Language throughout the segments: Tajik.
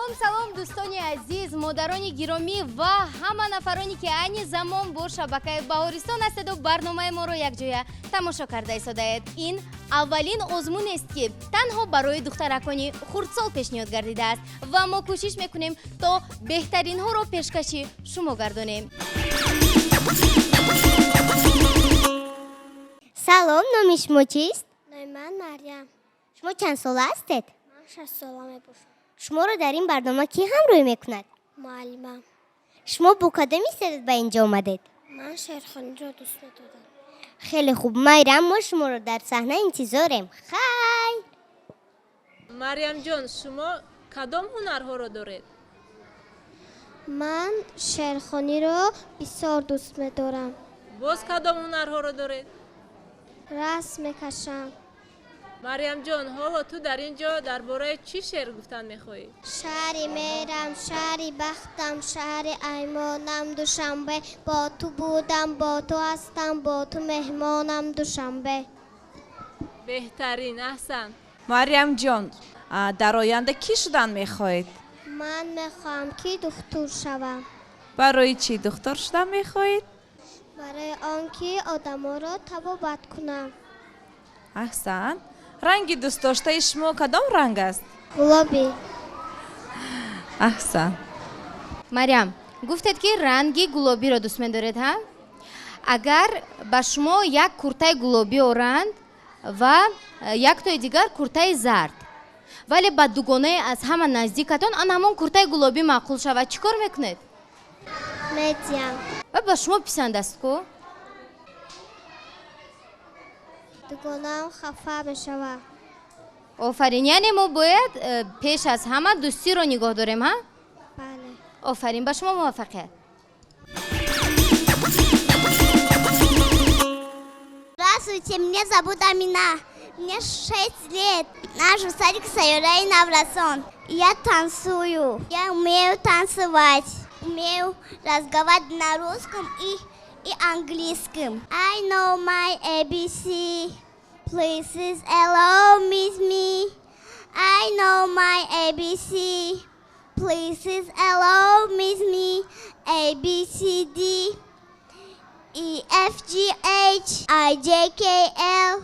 Салом, салом, дӯстони азиз, модарони гиромӣ ва ҳама нафароне, ки айни замон бо шабакаи Баҳористон ҳастеду барномаи моро якҷоя тамошо карда истодаед. Ин аввалин озмунест, ки танҳо барои духтаракони хурдсол пешниҳод гардидааст, ва мо кӯшиш мекунем, то беҳтаринҳоро пешкаши шумо гардонем. Салом, номи шумо чист? Номи ман Марьям. Шумо чанд сола ҳастед? Ман 6 сола мебошам. Шуморо дар ин барнома кӣ ҳамроҳӣ мекунад? Муаллимам. Шумо бо кадом истеъдод ба инҷо омадед? Ман шеърхониро дӯст медорам. Хеле хуб, Майрам, мо шуморо дар саҳна интизорем. Хайр. Марьямҷон, шумо кадом ҳунарҳоро доред? Ман шеърхониро бисёр дӯст медорам. Боз кадом ҳунарҳоро доред? Расм мекашам. Марьямҷон, ҳоло ту дар ин ҷо дар бораи чӣ шеър гуфтан мехоҳӣ? Шаҳри мерам, шаҳри бахтам, шаҳри аймонам Душанбе, бо ту будам, бо ту ҳастам, бо ту меҳмонам Душанбе. Беҳтарин, аҳсан. Марьямҷон, дар оянда кӣ шудан мехоҳед? Ман мехоҳам, ки духтур шавам. Барои чӣ духтур шудан мехоҳед? Барои он ки одаморо табобат кунам. Аҳсан. Ранги дӯстдоштаи шумо кадом ранг аст? Гулобӣ. Аҳсан. Марьям, гуфтед, ки ранги гулобиро дӯст медоред, ҳа? Агар ба шумо як куртаи гулобӣ оранд ва яктои дигар куртаи зард, вале ба дугонаи аз ҳама наздикатон ан ҳамон куртаи гулобӣ маъқул шавад, чӣ кор мекунед? Медиҳам. Ва ба шумо писанд аст ку? Дугонаам хафа мешавад. Офарин, яъне мо бояд пеш аз ҳама дӯстиро нигоҳ дорем, ҳа? Бале. Офарин, ба шумо муваффақият. Здравствуйте, меня зовут Амина. Мне 6 лет. Наш садик Сайёраи Наврасон. Я танцую. Я умею танцевать. Умею разговаривать на русском и английском. I know my ABC. Please allow me. I know my ABC. Please allow me. A, B, C, D. E F G H I J K L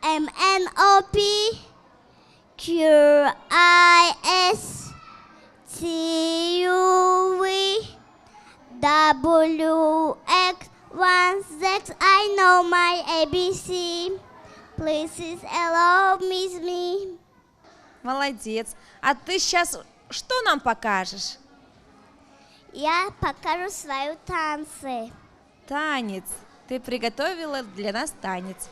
M N O P Q I S T U V W X Y Z. I know my ABC. Please allow me. Молодец. А ты сейчас что нам покажешь? Я покажу свою танцы. Танец. Ты приготовила для нас танец.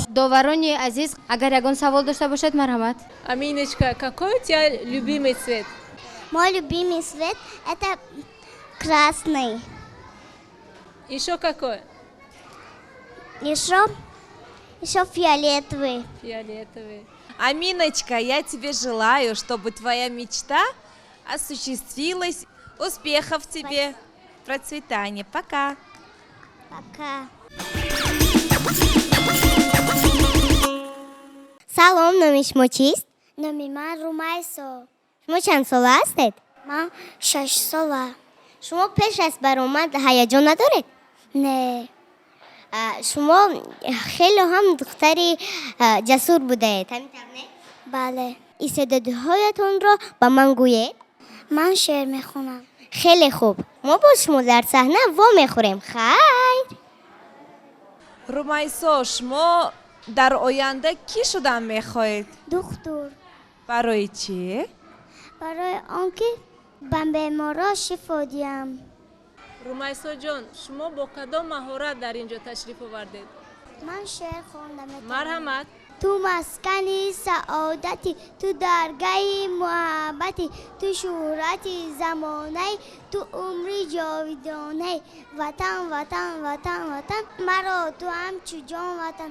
Доварони азиз, агар ягон савол дошта бошед, марҳамат. Аминочка, какой у тебя любимый цвет? Мой любимый цвет — это красный. Еще какой? Еще фиолетовый. Фиолетовый. Аминочка, я тебе желаю, чтобы твоя мечта осуществилась. Успехов тебе, процветания. Пока. Пока. Салом, номи шумо чист? Номи ман Румайсо. Шумо чанд сола ҳастед? Ман 6 сола. Шумо пеш аз баромад ҳаяҷон надоред? Не. Шумо хеле ҳам духтари ҷасур будаед, ҳамин тавр, не? Бале. Истеъдодҳоятонро ба ман гӯед. Ман шеър мехонам. Хеле хуб, мо бо шумо дар саҳна вомехӯрем. Хайр. Румайсо, шумо дар оянда кӣ шудан мехоҳед? Духтур. Барои чӣ? Барои он ки ба беморон шифо диҳам. Румайсоҷон, шумо бо кадом маҳорат дар ин ҷо ташриф овардед? Ман шеър хонда метавонам. Марҳамат. Ту маскани саодатӣ, ту даргаҳи муҳаббатӣ, ту шӯҳрати замонаӣ, ту умри ҷовидонаӣ. Ватан, Ватан, Ватан, Ватан, маро ту ҳамчу ҷон ватан.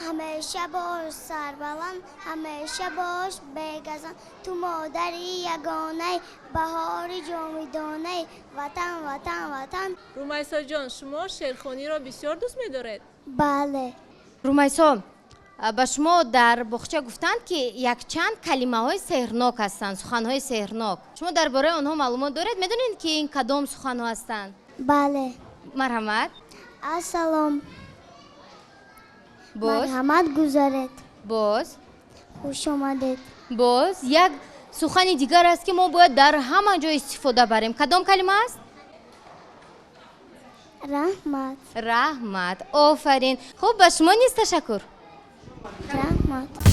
Ҳамеша бош сарбаланд, ҳамеша бош бегазанд. Ту модари ягонаӣ, баҳори ҷовидонаӣ. Ватан, Ватан, Ватан. Румайсоҷон, шумо шеърхониро бисёр дӯст медоред? Бале. Румайсо, ба шумо дар боғча гуфтанд, ки якчанд калимаҳои сеҳрнок ҳастанд, суханҳои сеҳрнок. Шумо дар бораи онҳо маълумот доред? Медонед, ки ин кадом суханҳо ҳастанд? Бале. Марҳамат. Ассалом. Боз? Марҳамат, гузаред. Боз? Хуш омадед. Боз як сухани дигар аст, ки мо бояд дар ҳама ҷо истифода барем. Кадом калима аст? Раҳмат. Раҳмат, офарин. Хуб, ба шумо низ ташаккур. Раҳмат.